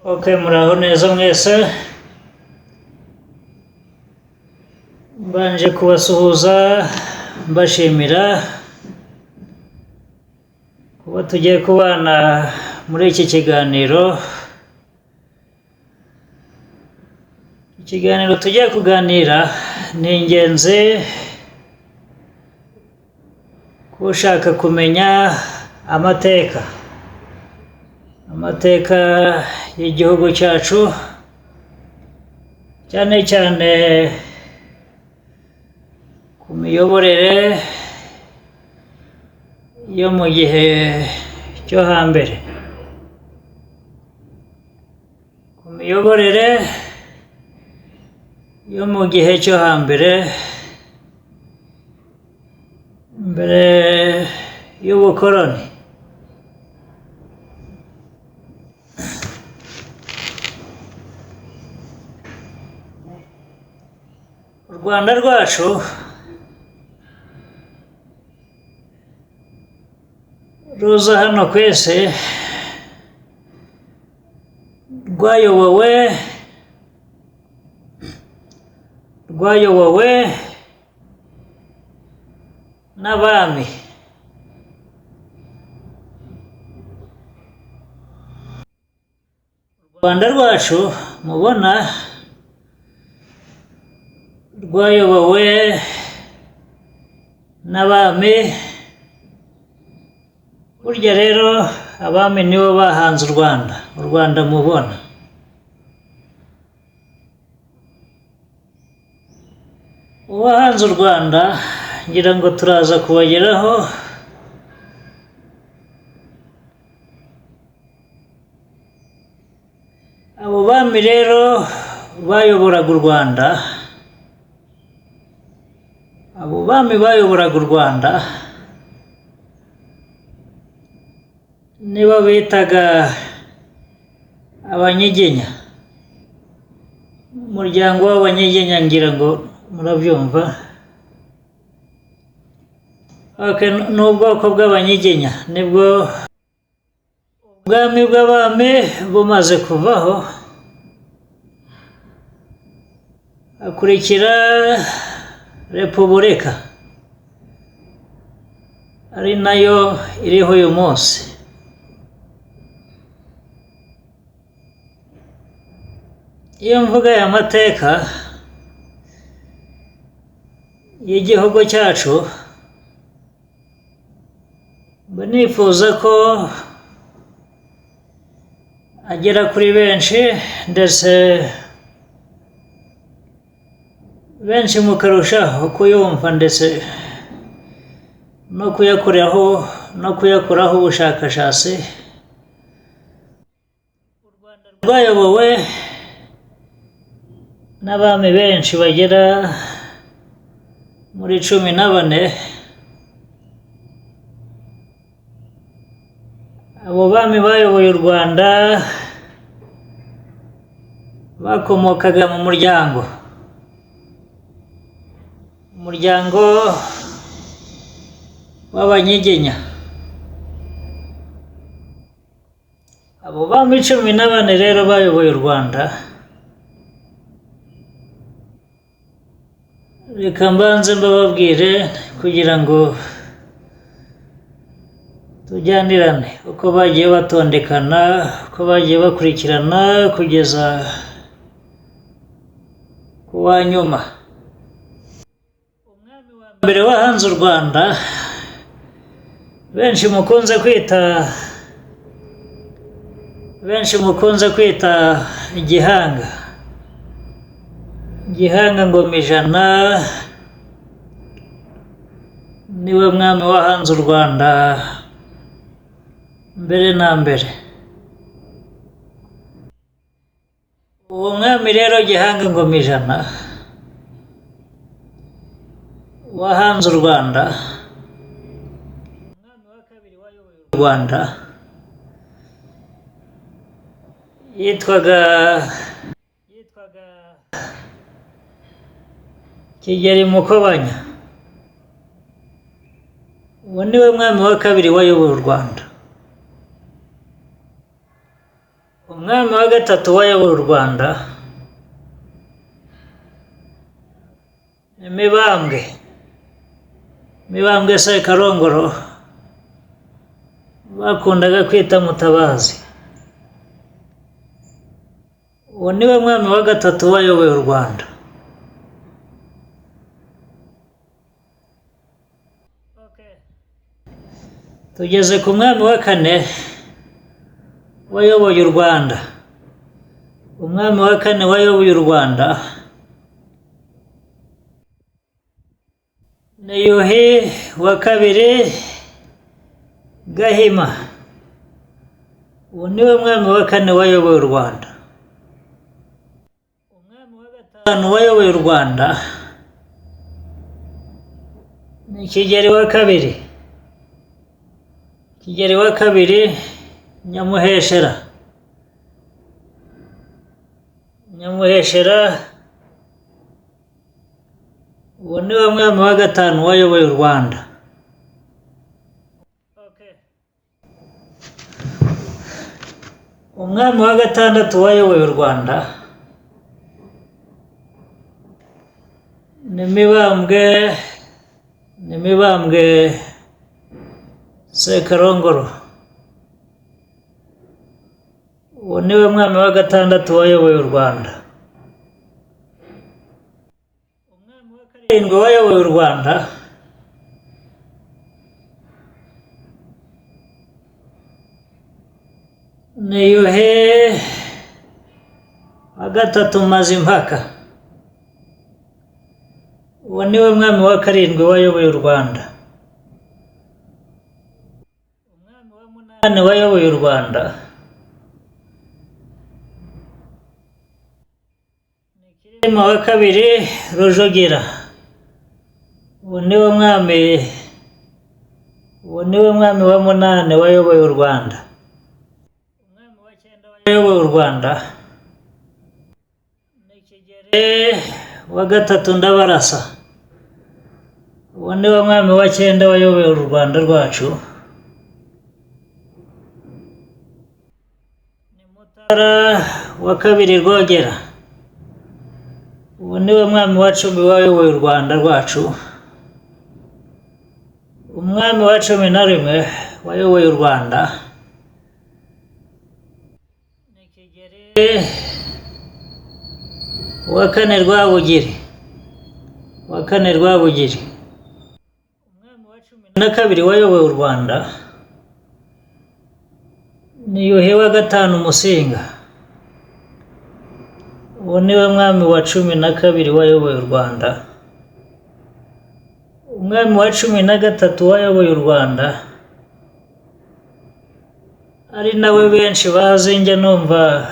Ok, muraho neza mwese. Mbanje kubasuhuza mbashimira kuba tugiye kubana muri iki kiganiro. Ikiganiro tugiye kuganira ni ingenzi ku ushaka kumenya amateka, amateka y'igihugu cyacu, cyane cyane ku miyoborere yo mu gihe cyo hambere, ku miyoborere yo mu gihe cyo hambere, mbere y'ubukoroni. U Rwanda rwacu ruza hano ku isi rwayobowe rwayobowe n'abami. U Rwanda rwacu mubona rwayobowe n'abami. Burya rero abami nibo bahanze u Rwanda, u Rwanda mubona. Uwahanze u Rwanda ngira ngo turaza kubageraho, abo bami rero bayoboraga u Rwanda, abo bami bayoboraga u Rwanda nibo bitaga Abanyiginya. Umuryango w'Abanyiginya ngira ngo murabyumva. Ok, ni ubwoko bw'Abanyiginya, nibwo ubwami bw'abami bumaze kuvaho, hakurikira repubulika, ari nayo iriho uyu munsi. Iyo mvuga aya mateka y'igihugu cyacu, mba nifuza ko agera kuri benshi, ndetse benshi mukarushaho kuyumva ndetse no kuyakoraho no kuyakoraho ubushakashatsi. U Rwanda rwayobowe n'abami benshi bagera muri 14. Abo bami bayoboye u Rwanda bakomokaga mu muryango, umuryango w'Abanyiginya. Abo bami 14 rero bayoboye u Rwanda, reka mbanze mbababwire kugira ngo tujyanirane uko bagiye batondekana, uko bagiye bakurikirana kugeza ku wa nyuma. Umwami wa mbere wahanze u Rwanda, benshi mukunze kwita benshi mukunze kwita Gihanga, Gihanga Ngoma Ijana, niwe mwami wahanze u Rwanda mbere na mbere. Uwo mwami rero Gihanga Ngoma Ijana wahanze u Rwanda, umwami wa kabiri wayoboye u Rwanda yitwaga Kigeli Mukobanya. Uwo niwe mwami wa kabiri wayoboye u Rwanda. Umwami wa gatatu wayoboye u Rwanda ni Mibambwe. Mibambwe Sekarongoro bakundaga kwita Mutabazi. Uwo niwe mwami wa gatatu wayoboye u Rwanda. Tugeze ku mwami wa kane wayoboye u Rwanda. Umwami wa kane wayoboye u Rwanda ni Yuhi wa kabiri Gahima. Uwo niwe mwami wa kane wayoboye u Rwanda. Umwami wa gatanu wayoboye u Rwanda ni Kigeli wa kabiri. Kigeli wa kabiri Nyamuheshera. Nyamuheshera uwo niwe mwami wa gatanu wayoboye u Rwanda. Umwami wa gatandatu wayoboye u Rwanda ni Mibambwe, ni Mibambwe Sekarongoro. Uwo niwe mwami wa gatandatu wayoboye u Rwanda. Umwami wa karindwi wayoboye u Rwanda ni Yuhi wa gatatu Mazimpaka. Uwo niwe mwami wa karindwi wayoboye u Rwanda. Umwami wa munani wayoboye u Rwanda ni Cyilima wa kabiri Rujugira. Uwo niwe mwami, uwo niwe mwami wa munani wayoboye u Rwanda. Umwami wa cyenda wayoboye u Rwanda ni Kigeli wa gatatu Ndabarasa. Uwo niwe mwami wa cyenda wayoboye u Rwanda rwacu. Ni Mutara wa kabiri Rwogera. Uwo niwe mwami wa cumi wayoboye u Rwanda rwacu. Umwami wa 11 wayoboye u Rwanda ni Kigeli wa kane Rwabugiri. Wa kane Rwabugiri. Umwami wa 12 wayoboye u Rwanda ni Yuhi wa gatanu Musinga. Uwo niwe mwami wa 12 wayoboye u Rwanda. Umwami wa 13 wayoboye u Rwanda ari nawe benshi bazi, njya numva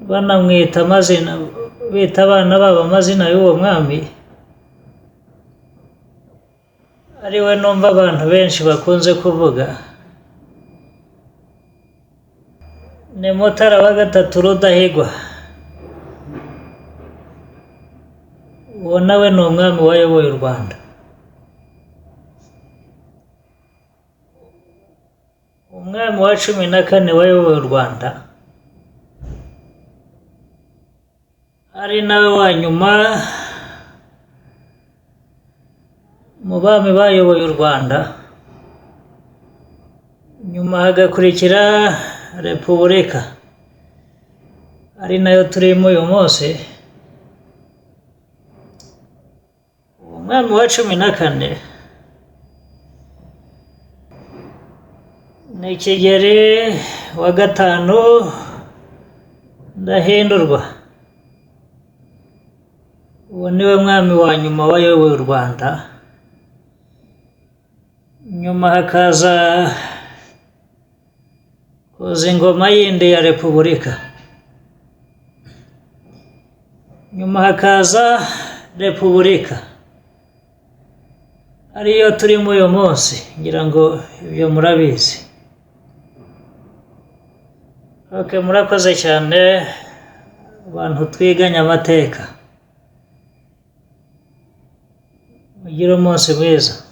banamwita amazina, bita abana babo amazina y'uwo mwami, ari we numva abantu benshi bakunze kuvuga, ni Mutara wa gatatu Rudahigwa. Uwo nawe ni umwami wayoboye u Rwanda. Umwami wa 14 wayoboye u Rwanda ari nawe wa nyuma mu bami bayoboye u Rwanda, nyuma hagakurikira Repubulika ari nayo turimo uyu munsi. Umwami wa 14 ni Kigeli wa gatanu Ndahindurwa. Uwo niwe mwami wa nyuma wayoboye u Rwanda. Nyuma hakaza kuza ingoma yindi ya Repubulika. Nyuma hakaza Repubulika ariyo turimo uyu munsi, ngira ngo ibyo murabizi. Okay, murakoze cyane abantu twiganye amateka. Mugire umunsi mwiza.